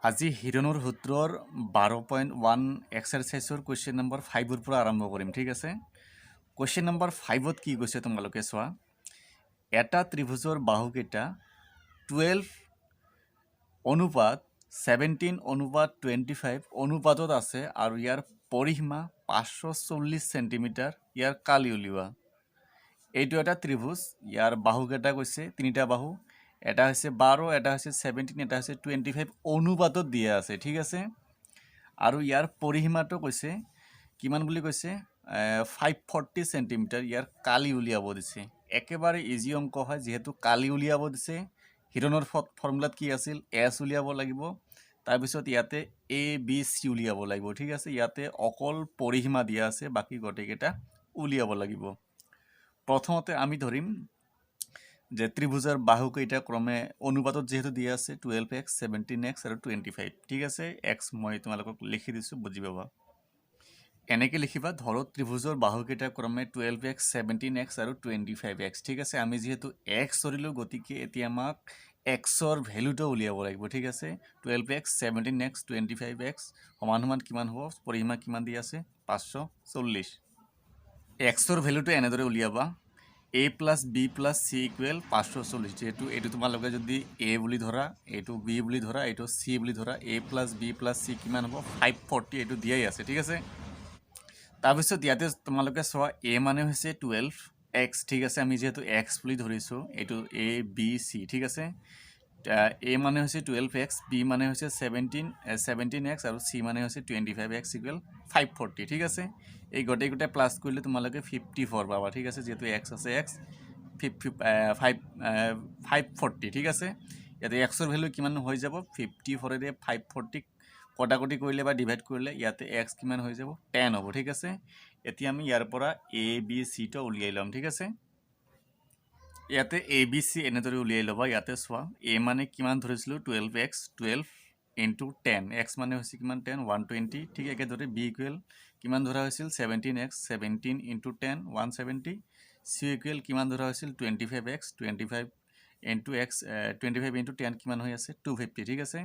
আজি হিৰণৰ সূত্ৰৰ 12.1 এক্সাৰচাইজৰ question number 5ৰ পৰা আৰম্ভ কৰিম, ঠিক আছে। কুৱেশ্যন নম্বৰ 5ত কি কৈছে তোমালোকে চোৱা। এটা ত্ৰিভুজৰ বাহুকেইটা 12 অনুপাত 17 অনুপাত 25 অনুপাতত আছে আৰু ইয়াৰ পৰিসীমা 540 চেণ্টিমিটাৰ, ইয়াৰ কালি উলিওৱা। এইটো এটা ত্ৰিভুজ। ইয়াৰ বাহুকেইটা কৈছে, তিনিটা বাহু, এটা হৈছে 12, এটা হৈছে 17, এটা হৈছে 25, অনুপাতত দিয়া আছে, ঠিক আছে। আৰু ইয়াৰ পৰিসীমাটো কৈছে কিমান বুলি কৈছে? 540 চেণ্টিমিটাৰ। ইয়াৰ কালি উলিয়াব দিছে। একেবাৰে ইজি অংক হয়। যিহেতু কালি উলিয়াব দিছে, হিৰণৰ ফৰ্মুলাত কি আছিল? এছ উলিয়াব লাগিব, তাৰপিছত ইয়াতে এ, বি, চি উলিয়াব লাগিব, ঠিক আছে। ইয়াতে অকল পৰিসীমা দিয়া আছে, বাকী গোটেইকেইটা উলিয়াব লাগিব। প্ৰথমতে আমি ধৰিম যে ত্ৰিভুজৰ বাহুকেইটা ক্ৰমে অনুপাতত যিহেতু দিয়া আছে, 12 এক্স, 17 এক্স আৰু 25, ঠিক আছে। এক্স মই তোমালোকক লিখি দিছোঁ, বুজি পাবা। এনেকৈ লিখিবা, ধৰক ত্ৰিভুজৰ বাহুকেইটা ক্ৰমে 12 এক্স, 17 এক্স আৰু 25 এক্স, ঠিক আছে। আমি যিহেতু এক্স ধৰিলোঁ, গতিকে এতিয়া আমাক এক্সৰ ভেলুটো উলিয়াব লাগিব, ঠিক আছে। 12 x, 17 x, 25 x সমান সমান কিমান হ'ব? পৰিসীমা কিমান দি আছে? 540। এক্সৰ ভেলুটো এনেদৰে উলিয়াবা, A plus B plus C equal 540। যিহেতু এইটো তোমালোকে যদি এ বুলি ধৰা, এইটো বি বুলি ধৰা, এইটো চি বুলি ধৰা, A plus B plus C কিমান হ'ব? 540, এইটো দিয়াই আছে, ঠিক আছে। তাৰপিছত ইয়াতে তোমালোকে চোৱা, এ মানে হৈছে 12 এক্স, ঠিক আছে। আমি যিহেতু এক্স বুলি ধৰিছোঁ, এইটো এ, বি, চি, ঠিক আছে। এ মানে হৈছে 12 এক্স, বি মানে হৈছে 17 এক্স আৰু চি মানে হৈছে 25 এক্স ইকুৱেল 540, ঠিক আছে। এই গোটেইকেইটা প্লাছ কৰিলে তোমালোকে 54 পাবা, ঠিক আছে। যিহেতু এক্স আছে, এক্স ফাইভ 540, ঠিক আছে। ইয়াতে এক্সৰ ভেলু কিমান হৈ যাব? 54ৰে 540ক কটাকটি কৰিলে বা ডিভাইড কৰিলে ইয়াতে এক্স কিমান হৈ যাব? 10 হ'ব, ঠিক আছে। এতিয়া আমি ইয়াৰ পৰা এ, বি, চিটো উলিয়াই ল'ম, ঠিক আছে। ইয়াতে এ, বি, চি এনেদৰে উলিয়াই ল'বা। ইয়াতে চোৱা, এ মানে কিমান ধৰিছিলোঁ? 12 x, 12 into 10, x মানে হৈছে কিমান? 10, 120। ঠিক একেদৰে বি ইকুৱেল কিমান ধৰা হৈছিল? 17 x, 17 into 10, 170। C equal কিমান ধৰা হৈছিল? 25 x, 25 into x, 25 into 10 কিমান হৈ আছে? 250, ঠিক আছে।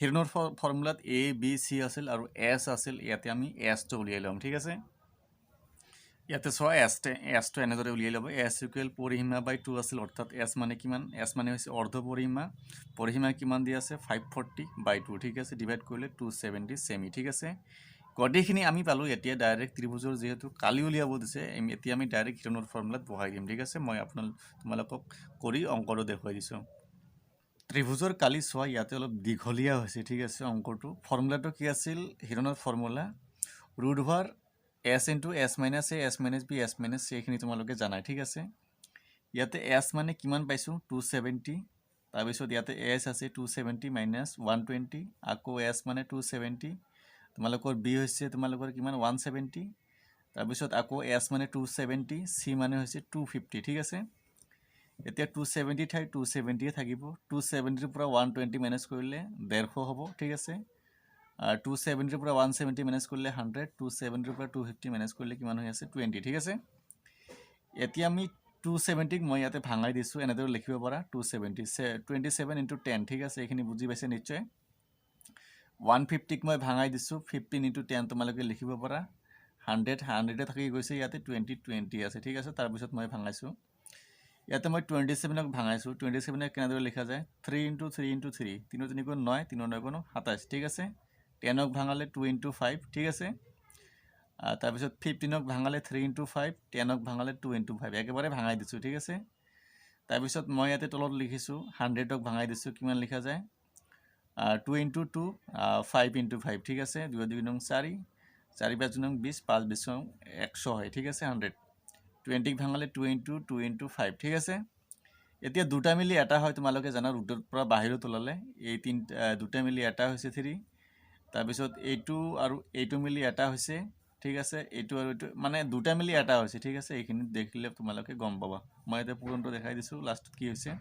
হিৰণৰ ফৰ্মুলাত এ, বি, চি আছিল আৰু এছ আছিল। ইয়াতে আমি এছটো উলিয়াই ল'ম, ঠিক আছে। ইয়াতে চোৱা, এছটো এনেদৰে উলিয়াই ল'ব। এছ ইকুৱেল পৰিসীমা বাই টু আছিল, অৰ্থাৎ এছ মানে কিমান? এছ মানে হৈছে অৰ্ধ পৰিসীমা। পৰিসীমা কিমান দি আছে? 540 বাই টু, ঠিক আছে। ডিভাইড কৰিলে 270 চেমি, ঠিক আছে। গোটেইখিনি আমি পালোঁ। এতিয়া ডাইৰেক্ট ত্ৰিভুজৰ যিহেতু কালি উলিয়াব দিছে, এতিয়া আমি ডাইৰেক্ট হিৰণৰ ফৰ্মুলাত বহাই দিম, ঠিক আছে। মই তোমালোকক কৰি অংকটো দেখুৱাই দিছোঁ। ত্ৰিভুজৰ কালি চোৱা, ইয়াতে অলপ দীঘলীয়া হৈছে, ঠিক আছে অংকটো। ফৰ্মুলাটো কি আছিল? হিৰণৰ formula root over S into S minus A, S minus B, S minus C, এইখিনি তোমালোকে জানাই, ঠিক আছে। ইয়াতে এছ মানে কিমান পাইছোঁ? 270। তাৰপিছত ইয়াতে এছ আছে 270 মাইনাছ 120। আকৌ এছ মানে 270, তোমালোকৰ বি হৈছে তোমালোকৰ কিমান? 170। তাৰপিছত আকৌ এছ মানে 270, চি মানে হৈছে 250, ঠিক আছে। এতিয়া 270 ঠাইত 270য়ে থাকিব। 270ৰ পৰা 120 মাইনাছ কৰিলে 150 হ'ব, ঠিক আছে। 270ৰ পৰা 170 মাইনাছ কৰিলে 100। 270ৰ পৰা 250 মাইনাছ কৰিলে কিমান হৈ আছে? 20, ঠিক আছে। এতিয়া আমি 270ক মই ইয়াতে ভাঙাই দিছোঁ, এনেদৰে লিখিব পাৰা, 270, 27 ইণ্টু 10, ঠিক আছে। এইখিনি বুজি পাইছে নিশ্চয়। 150ক মই ভাঙাই দিছোঁ, 15 ইণ্টু 10 তোমালোকে লিখিব পাৰা। 100 100ে থাকি গৈছে, ইয়াতে 20 20 আছে, ঠিক আছে। তাৰপিছত মই ভাঙাইছোঁ, ইয়াতে মই 27ক ভাঙাইছোঁ। 27ক কেনেদৰে লিখা যায়? Three into three into three, তিনি তিনি গুণ নয়, তিনি নয় গুণ 27, ঠিক আছে। 10ক ভাঙালে টু ইণ্টু ফাইভ, ঠিক আছে। তাৰপিছত 15ক ভাঙালে থ্ৰী ইণ্টু ফাইভ, 10ক ভাঙালে টু ইণ্টু ফাইভ, একেবাৰে ভাঙাই দিছোঁ, ঠিক আছে। তাৰপিছত মই ইয়াতে তলত লিখিছোঁ, 100ক ভাঙাই দিছোঁ, কিমান লিখা যায়? Two into two, five into five, ঠিক আছে। দুই দুই নং চাৰি, চাৰি পাঁচ নং 20, পাঁচ 20 নং 100 হয়, ঠিক আছে। 100 20ক ভাঙালে two into two into five, ঠিক আছে। এতিয়া দুটা মিলি এটা হয়, তোমালোকে জানা, ৰুটৰ পৰা বাহিৰত ওলালে এই তিনিটা দুটা মিলি এটা হৈছে থ্ৰী। তাৰপিছত এইটো আৰু এইটো মিলি এটা হৈছে, ঠিক আছে। এইটো আৰু এইটো মানে দুটা মিলি এটা হৈছে, ঠিক আছে। এইখিনি দেখিলে তোমালোকে গম পাবা। মই ইয়াতে পূৰণটো দেখাই দিছোঁ, লাষ্টত কি হৈছে।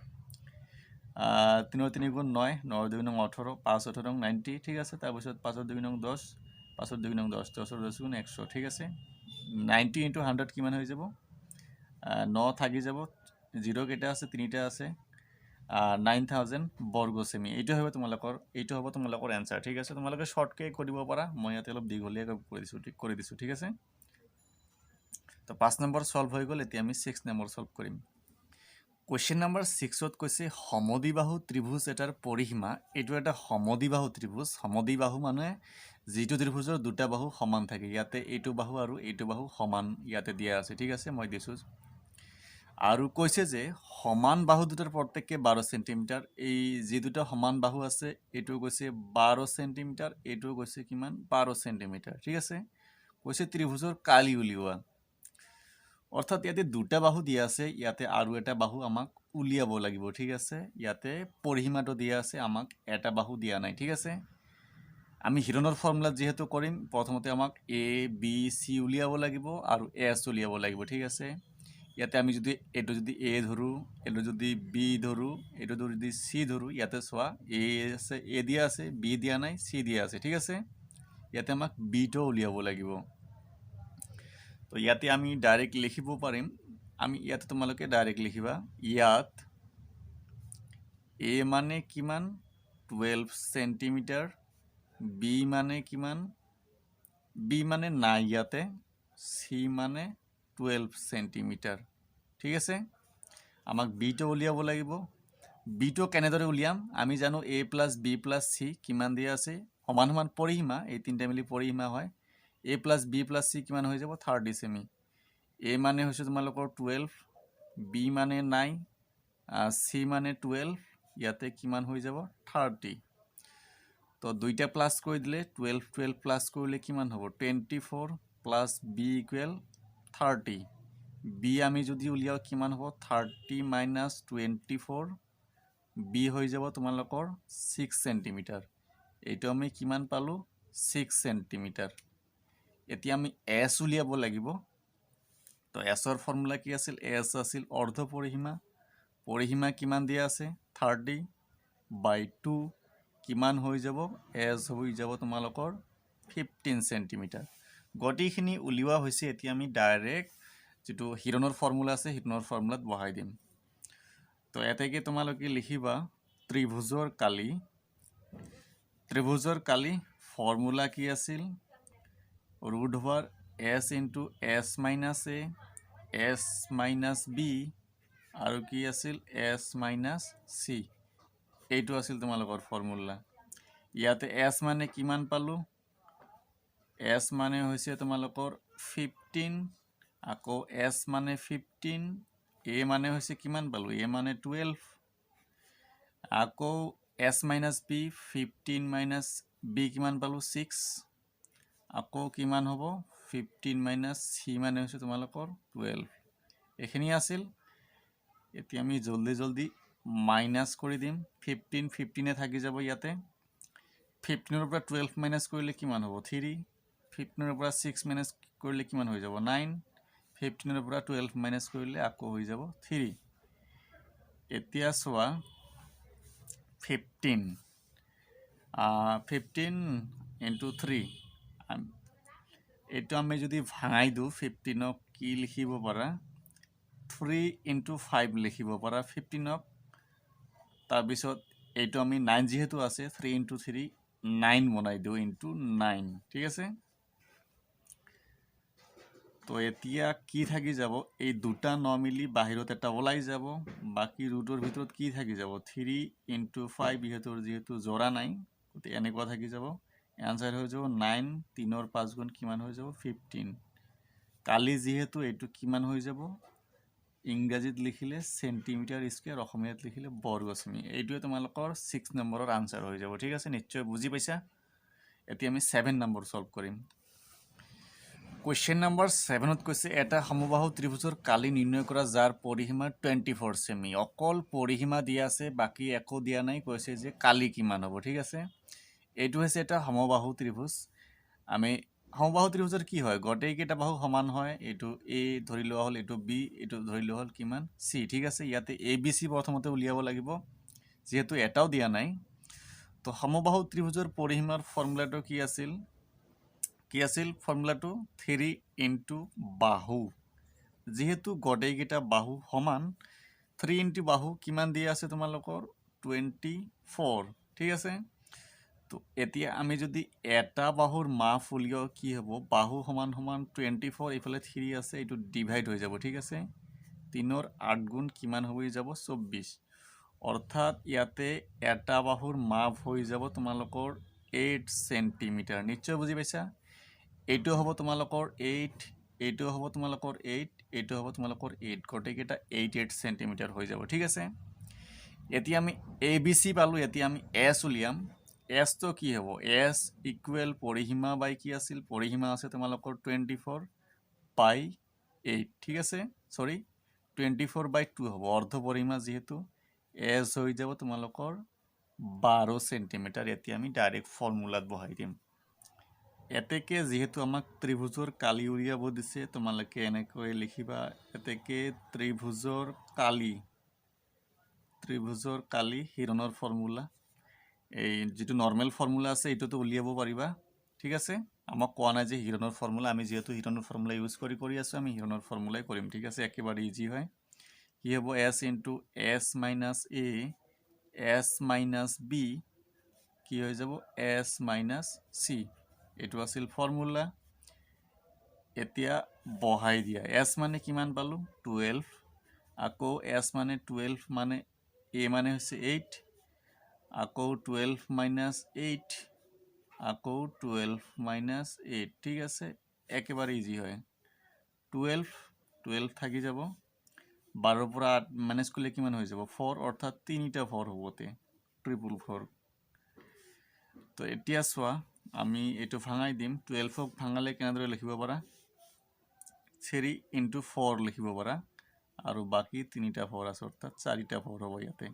তিনৰ তিনি গুণ নয়, ন দুই নং 18, পাঁচ 18 নং 90, ঠিক আছে। তাৰপিছত পাঁচৰ দুই নং 10, পাঁচৰ দুই নং 10, 10ৰ 10 গুণ 100, ঠিক আছে। 90 ইণ্টু 100 কিমান হৈ যাব? ন থাকি যাব, জিৰ' কেইটা আছে? তিনিটা আছে। 9000 বৰ্গ চেমি। এইটো হ'ব তোমালোকৰ, এইটো হ'ব তোমালোকৰ এনচাৰ, ঠিক আছে? তোমালোকে শ্বৰ্টকৈ কৰিব পাৰা, মই ইয়াতে অলপ দীঘলীয়াকৈ কৰি দিছোঁ, ঠিক কৰি দিছোঁ, ঠিক আছে? তো 5 নম্বৰ ছল্ভ হৈ গ'ল। এতিয়া আমি 6 নম্বৰ ছল্ভ কৰিম। কুৱেশ্যন নম্বৰ 6ত কৈছে সমদ্বিবাহু ত্ৰিভুজ এটাৰ পৰিসীমা। এইটো এটা সমদ্বিবাহু ত্ৰিভুজ। সমদ্বিবাহু মানে যিটো ত্ৰিভুজৰ দুটা বাহু সমান থাকে। ইয়াতে এইটো বাহু আৰু এইটো বাহু সমান ইয়াতে দিয়া আছে, ঠিক আছে? মই দিছোঁ। আৰু কৈছে যে সমান বাহু দুটাৰ প্ৰত্যেকে 12 চেণ্টিমিটাৰ। এই যি দুটা সমান বাহু আছে, এইটো কৈছে 12 চেণ্টিমিটাৰ, এইটো কৈছে কিমান? 12 চেণ্টিমিটাৰ, ঠিক আছে? কৈছে ত্ৰিভুজৰ কালি উলিওৱা। অৰ্থাৎ ইয়াতে দুটা বাহু দিয়া আছে, ইয়াতে আৰু এটা বাহু আমাক উলিয়াব লাগিব, ঠিক আছে? ইয়াতে পৰিসীমাটো দিয়া আছে, আমাক এটা বাহু দিয়া নাই, ঠিক আছে? আমি হিৰণৰ ফৰ্মুলাত যিহেতু কৰিম, প্ৰথমতে আমাক এ, বি, চি উলিয়াব লাগিব আৰু এছ উলিয়াব লাগিব, ঠিক আছে? ইয়াতে আমি যদি এইটো যদি এ ধৰোঁ, এইটো যদি বি ধৰোঁ, এইটো যদি চি ধৰোঁ, ইয়াতে চোৱা, এ আছে, এ দিয়া আছে, বি দিয়া নাই, চি দিয়া আছে, ঠিক আছে? ইয়াতে আমাক বিটো উলিয়াব লাগিব। তো ইয়াতে আমি ডাইৰেক্ট লিখিব পাৰিম। আমি ইয়াতে তোমালোকে ডাইৰেক্ট লিখিবা, ইয়াত এ মানে কিমান? 12 চেণ্টিমিটাৰ। বি মানে কিমান? বি মানে নাই ইয়াতে। চি মানে 12 চেণ্টিমিটাৰ, ঠিক আছে? আমাক বিটো উলিয়াব লাগিব। বিটো কেনেদৰে উলিয়াম? আমি জানো A plus B plus C কিমান দিয়া আছে? সমান সমান পৰিসীমা, এই তিনিটা মিলি পৰিসীমা হয়। A plus B plus C কিমান হৈ যাব? 30 চেমি। এ মানে হৈছে তোমালোকৰ 12, বি মানে নাইন, চি মানে 12। ইয়াতে কিমান হৈ যাব? 30। তো দুইটা প্লাছ কৰি দিলে, 12 12 প্লাছ কৰিলে কিমান হ'ব? 24 plus B equal 30। B আমি যদি উলিয়াওঁ কিমান হ'ব? 30 মাইনাছ 24, বি হৈ যাব তোমালোকৰ 6 চেণ্টিমিটাৰ। এইটো আমি কিমান পালোঁ? 6 চেণ্টিমিটাৰ। এতিয়া আমি এছ উলিয়াব লাগিব। তো এছৰ ফৰ্মুলা কি আছিল? এছ আছিল অৰ্ধ পৰিসীমা। পৰিসীমা কিমান দিয়া আছে? 30 বাই টু কিমান হৈ যাব? এছ হৈ যাব তোমালোকৰ 15 চেণ্টিমিটাৰ। গোটেইখিনি উলিওৱা হৈছে। এতিয়া আমি ডাইৰেক্ট যিটো হিৰণৰ ফৰ্মুলা আছে, হিৰণৰ ফৰ্মুলাত বহাই দিম। তো এতেকে তোমালোকে লিখিবা ত্ৰিভুজৰ কালি। ত্ৰিভুজৰ কালি ফৰ্মুলা কি আছিল? Root over S into S minus A, S minus B আৰু কি আছিল? S minus C. এইটো আছিল তোমালোকৰ ফৰ্মুলা। ইয়াতে এছ মানে কিমান পালোঁ? এছ মানে হৈছে তোমালোকৰ 15। আকৌ এছ মানে 15। এ মানে হৈছে কিমান পালোঁ? এ মানে 12। আকৌ S minus B, 15 minus B কিমান পালোঁ? ছিক্স। আকৌ কিমান হ'ব? 15 মাইনাছ চি মানে হৈছে তোমালোকৰ 12। এইখিনি আছিল। এতিয়া আমি জল্দি জল্দি মাইনাছ কৰি দিম। 15 15-এ থাকি যাব। ইয়াতে 15ৰ পৰা 12 মাইনাছ কৰিলে কিমান হ'ব? থ্ৰী। 15ৰ পৰা ছিক্স মাইনাছ কৰিলে কিমান হৈ যাব? নাইন। 15ৰ পৰা 12 মাইনাছ কৰিলে আকৌ হৈ যাব থ্ৰী। এতিয়া চোৱা, 15 15 ইণ্টু থ্ৰী, এইটো আমি যদি ভাঙাই দিওঁ, 15ক কি লিখিব পাৰা? থ্ৰী ইণ্টু ফাইভ লিখিব পাৰা 15ক। তাৰপিছত এইটো আমি নাইন যিহেতু আছে, থ্ৰী ইণ্টু থ্ৰী নাইন বনাই দিওঁ, ইণ্টু নাইন, ঠিক আছে? তো এতিয়া কি থাকি যাব? এই দুটা ন মিলি বাহিৰত এটা ওলাই যাব। বাকী ৰুটৰ ভিতৰত কি থাকি যাব? Three into five. ইহঁতৰ যিহেতু জোৰা নাই, গতিকে এনেকুৱা থাকি যাব। এনচাৰ হৈ যাব নাইন। তিনৰ পাঁচ গুণ কিমান হৈ যাব? 15। কালি যিহেতু এইটো কিমান হৈ যাব? ইংৰাজীত লিখিলে চেণ্টিমিটাৰ স্কুৱেৰ, অসমীয়াত লিখিলে বৰ্গ চেমি। এইটোৱে তোমালোকৰ 6 নম্বৰৰ আনচাৰ হৈ যাব, ঠিক আছে? নিশ্চয় বুজি পাইছা। এতিয়া আমি 7 নম্বৰ ছল্ভ কৰিম। কুৱেশ্যন নম্বৰ 7ত কৈছে এটা সমবাহু ত্ৰিভুজৰ কালি নিৰ্ণয় কৰা যাৰ পৰিসীমা 24 চেমি। অকল পৰিসীমা দিয়া আছে, বাকী একো দিয়া নাই। কৈছে যে কালি কিমান হ'ব, ঠিক আছে? এইটো হৈছে এটা সমবাহু ত্ৰিভুজ। আমি সমবাহু ত্ৰিভুজৰ কি হয়? গোটেইকেইটা বাহু সমান হয়। এইটো এ ধৰি লোৱা হ'ল, এইটো বি, এইটো ধৰি লোৱা হ'ল কিমান? চি, ঠিক আছে? ইয়াতে এ, বি, চি প্ৰথমতে উলিয়াব লাগিব, যিহেতু এটাও দিয়া নাই। তো সমবাহু ত্ৰিভুজৰ পৰিসীমাৰ ফৰ্মুলাটো কি আছিল? কি আছিল ফৰ্মুলাটো? থ্ৰী ইনটু বাহু। যিহেতু গোটেইকেইটা বাহু সমান, থ্ৰী ইনটু বাহু কিমান দিয়া আছে তোমালোকৰ? 24, ঠিক আছে। তো এতিয়া আমি যদি এটা বাহুৰ মাপ উলিয়াওঁ, কি হ'ব? বাহু সমান সমান 24, এইফালে থ্ৰী আছে, এইটো ডিভাইড হৈ যাব, ঠিক আছে। তিনৰ আঠ গুণ কিমান হৈ যাব? 24। অৰ্থাৎ ইয়াতে এটা বাহুৰ মাপ হৈ যাব তোমালোকৰ 8 চেণ্টিমিটাৰ। নিশ্চয় বুজি পাইছা। এইটো হ'ব তোমালোকৰ 8, এইটো হ'ব তোমালোকৰ 8, এইটো হ'ব তোমালোকৰ 8। গোটেইকেইটা 8 8 চেণ্টিমিটাৰ হৈ যাব, ঠিক আছে। এতিয়া আমি এ বি চি পালোঁ। এতিয়া আমি এছ উলিয়াম। এছটো কি হ'ব? এছ ইকুৱেল পৰিসীমা বাই কি আছিল? পৰিসীমা আছে তোমালোকৰ 24 বাই 8, ঠিক আছে। চৰি, 24 বাই 2 হ'ব, অৰ্ধ পৰিসীমা যিহেতু। এছ হৈ যাব তোমালোকৰ 12 চেণ্টিমিটাৰ। এতিয়া আমি ডাইৰেক্ট ফৰ্মুলাত বহাই দিম। এতেকে যিহেতু আমাক ত্ৰিভুজৰ কালি উলিয়াব দিছে, তোমালোকে এনেকৈ লিখিবা, এতেকে ত্ৰিভুজৰ কালি হিৰণৰ ফৰ্মুলা, এই যিটো নৰ্মেল ফৰ্মুলা আছে, এইটোতো উলিয়াব পাৰিবা, ঠিক আছে। আমাক কোৱা নাই যে হিৰণৰ ফৰ্মুলা। আমি যিহেতু হিৰণৰ ফৰ্মুলা ইউজ কৰি কৰি আছোঁ, আমি হিৰণৰ ফৰ্মুলাই কৰিম, ঠিক আছে। একেবাৰে ইজি হয়। কি হ'ব? S into S minus A, S minus B, কি হৈ যাব? S minus C. এইটো আছিল ফৰ্মুলা। এতিয়া বহাই দিয়া। এছ মানে কিমান পালোঁ? 12। আকৌ এছ মানে 12 মানে এ মানে হৈছে 8, আকৌ 12 মাইনাছ 8, আকৌ 12 মাইনাছ 8, ঠিক আছে। একেবাৰে ইজি হয়। 12 12 থাকি যাব। 12ৰ পৰা 8 মাইনাছ কৰিলে কিমান হৈ যাব? ফ'ৰ। অৰ্থাৎ তিনিটা ফ'ৰ হ'ব, তে ট্ৰিপুল ফ'ৰ। তো এতিয়া চোৱা, আমি এইটো ভাঙাই দিম। 12ক ভাঙালে কেনেদৰে লিখিব পাৰা? থ্ৰী ইনটু ফ'ৰ লিখিব পাৰা আৰু বাকী তিনিটা ফ'ৰ আছে, অৰ্থাৎ চাৰিটা ফ'ৰ হ'ব ইয়াতে।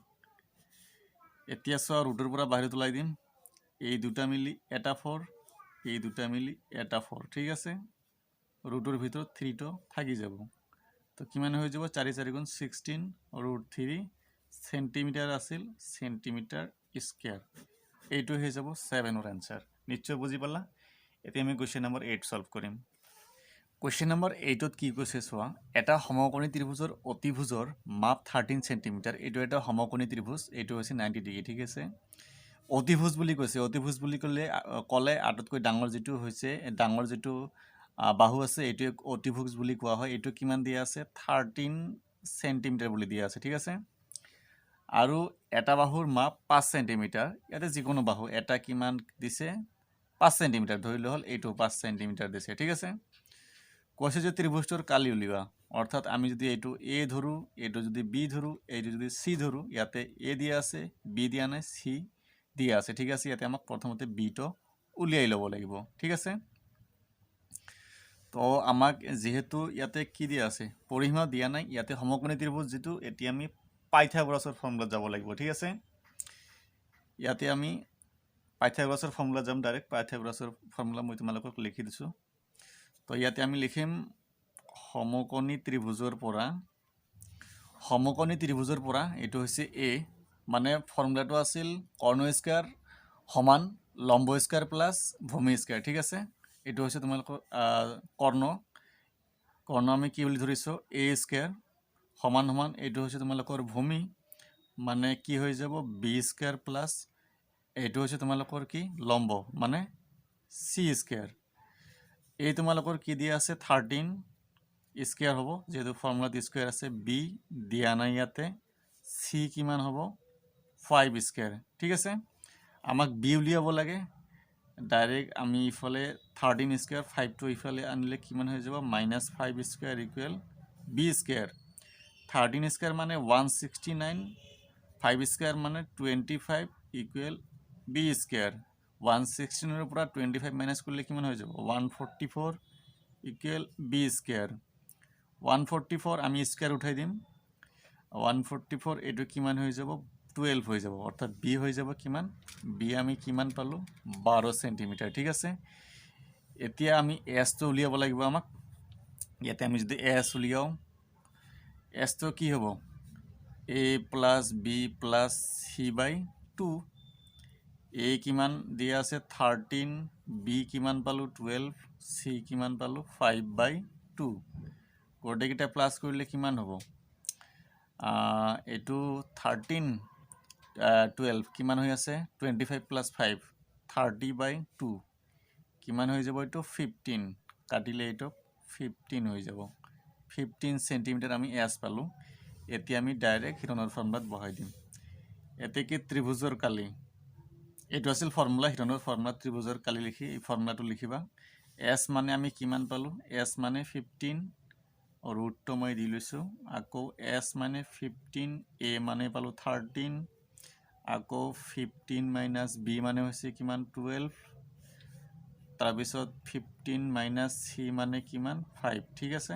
এতিয়া চোৱা, ৰুটৰ পৰা বাহিৰত ওলাই দিম। এই দুটা মিলি এটা ফ'ৰ, এই দুটা মিলি এটা ফ'ৰ, ঠিক আছে। ৰুটৰ ভিতৰত থ্ৰীটো থাকি যাব। তো কিমান হৈ যাব? চাৰি চাৰি গুণ 16 ৰুট 3 চেণ্টিমিটাৰ আছিল, চেণ্টিমিটাৰ স্কুৱেৰ। এইটো হৈ যাব ছেভেনৰ এনচাৰ। নিশ্চয় বুজি পালা। এতিয়া আমি কুৱেশ্যন নম্বৰ 8 ছল্ভ কৰিম। কুৱেশ্যন নম্বৰ 8ত কি কৈছে চোৱা। এটা সমকোণী ত্ৰিভুজৰ অতিভুজৰ মাপ 13 চেণ্টিমিটাৰ। এইটো এটা সমকোণী ত্ৰিভুজ, এইটো হৈছে 90 ডিগ্ৰী, ঠিক আছে। অতিভুজ বুলি কৈছে। অতিভুজ বুলি ক'লে আটাইতকৈ ডাঙৰ যিটো হৈছে, ডাঙৰ যিটো বাহু আছে, এইটোৱে অতিভুজ বুলি কোৱা হয়। এইটো কিমান দিয়া আছে? 13 চেণ্টিমিটাৰ বুলি দিয়া আছে, ঠিক আছে। আৰু এটা বাহুৰ মাপ 5 চেণ্টিমিটাৰ। ইয়াতে যিকোনো বাহু এটা কিমান দিছে? 5 চেণ্টিমিটাৰ ধৰিলে হ'ল। এইটো 5 চেণ্টিমিটাৰ দিছে, ঠিক আছে। কৈছে যে ত্ৰিভুজটোৰ কালি উলিওৱা। অৰ্থাৎ আমি যদি এইটো এ ধৰোঁ, এইটো যদি বি ধৰোঁ, এইটো যদি চি ধৰোঁ, ইয়াতে এ দিয়া আছে, বি দিয়া নাই, চি দিয়া আছে, ঠিক আছে। ইয়াতে আমাক প্ৰথমতে বিটো উলিয়াই ল'ব লাগিব, ঠিক আছে। তো আমাক যিহেতু ইয়াতে কি দিয়া আছে? পৰিসীমা দিয়া নাই। ইয়াতে সমকোণী ত্ৰিভুজ যিটো, এতিয়া আমি পাইথাগোৰাছৰ ফৰ্মুলাত যাব লাগিব, ঠিক আছে। ইয়াতে আমি পাইথাগোৰাছৰ ফৰ্মুলাত যাম। ডাইৰেক্ট পাইথাগোৰাছৰ ফৰ্মুলা মই তোমালোকক লিখি দিছোঁ। তো ইয়াতে আমি লিখিম সমকোণী ত্ৰিভুজৰ পৰা এইটো হৈছে এ, মানে ফৰ্মুলাটো আছিল কৰ্ণ স্কুৱাৰ সমান লম্ব স্কুৱাৰ প্লাছ ভূমি স্কুৱাৰ, ঠিক আছে। এইটো হৈছে তোমালোকৰ কৰ্ণ। কৰ্ণ আমি কি বুলি ধৰিছোঁ? এ স্কুৱাৰ সমান সমান এইটো হৈছে তোমালোকৰ ভূমি, মানে কি হৈ যাব? বি স্কুৱাৰ প্লাছ এইটো হৈছে তোমালোকৰ কি? লম্ব, মানে চি স্কুৱাৰ। এই তোমালোকৰ কি দিয়া আছে? 13 স্কুৱাৰ হ'ব, যিহেতু ফৰ্মুলাত স্কুৱাৰ আছে। বি দিয়া নাই ইয়াতে। চি কিমান হ'ব? ফাইভ স্কুৱাৰ, ঠিক আছে। আমাক বি উলিয়াব লাগে। ডাইৰেক্ট আমি ইফালে 13 স্কুৱাৰ, ফাইভটো ইফালে আনিলে কিমান হৈ যাব? Minus five square equal B square. 13 square মানে 169, ফাইভ স্কুৱাৰ মানে 25 ইকুৱেল বি স্কুৱাৰ। 116ৰ পৰা 25 মাইনাছ কৰিলে কিমান হৈ যাব? 144 equal B square. 144 আমি স্কুৱাৰ উঠাই দিম। 144 এইটো কিমান হৈ যাব? 12 হৈ যাব। অৰ্থাৎ বি হৈ যাব কিমান? বি আমি কিমান পালোঁ? 12 চেণ্টিমিটাৰ, ঠিক আছে। এতিয়া আমি এছটো উলিয়াব লাগিব আমাক। ইয়াতে আমি যদি এছ উলিয়াওঁ, এছটো কি হ'ব? A plus B plus C by two। A কিমান দিয়া আছে? 13। বি কিমান পালোঁ? 12। চি কিমান পালোঁ? Five by two. গোটেইকেইটা প্লাছ কৰিলে কিমান হ'ব? এইটো 13, 12 কিমান হৈ আছে? 25 plus 5, 30 by 2 কিমান হৈ যাব এইটো? 15। কাটিলে এইটো 15 হৈ যাব। 15 চেণ্টিমিটাৰ আমি এছ পালোঁ। এতিয়া আমি ডাইৰেক্ট হিৰণৰ ফৰ্মুলাত বহাই দিম। এতেকে ত্ৰিভুজৰ কালি, এইটো আছিল ফৰ্মুলা, হিৰণৰ ফৰ্মুলা। ত্ৰিভুজৰ কালি লিখি এই ফৰ্মুলাটো লিখিবা। এছ মানে আমি কিমান পালোঁ? এছ মানে 15, ৰুটটো মই দি লৈছোঁ। আকৌ এছ মানে 15, এ মানে পালোঁ 13, আকৌ 15 মাইনাছ বি মানে হৈছে কিমান? 12। তাৰপিছত 15 মাইনাছ চি মানে কিমান? 5। ঠিক আছে,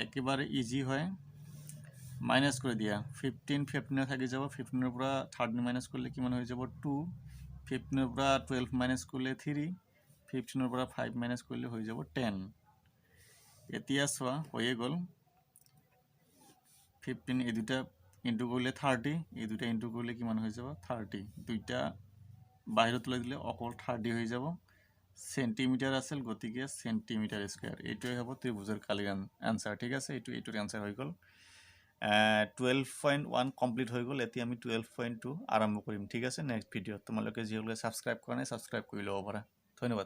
একেবাৰে ইজি হয়। মাইনাছ কৰি দিয়া। 15 15-ৰ থাকি যাব। 15-ৰ পৰা 13 মাইনাছ কৰিলে কিমান হৈ যাব? 2। 15-ৰ পৰা 12 মাইনাছ কৰিলে 3। 15-ৰ পৰা 5 মাইনাছ কৰিলে হৈ যাব 10। এতিয়া চোৱা, হৈয়ে গ'ল। 15 এই দুটা ইনটু কৰিলে 30, এই দুটা ইনটু কৰিলে কিমান হৈ যাব? 30। দুইটা বাহিৰত ওলাই দিলে অকল 30 হৈ যাব। চেণ্টিমিটাৰ আছিল, গতিকে চেণ্টিমিটাৰ স্কুৱেৰ। এইটোৱে হ'ব ত্ৰিভুজৰ কালিৰ এনচাৰ। ঠিক আছে, এইটোৰ এনচাৰ হৈ গ'ল। 12.1 কমপ্লিট হৈ গ'ল। এতিয়া আমি 12.2 আৰম্ভ কৰিম, ঠিক আছে, নেক্সট ভিডিঅ'ত। তোমালোকে যিসকলে ছাবস্ক্ৰাইব কৰা নাই, ছাবস্ক্ৰাইব কৰি ল'ব পাৰা। ধন্যবাদ।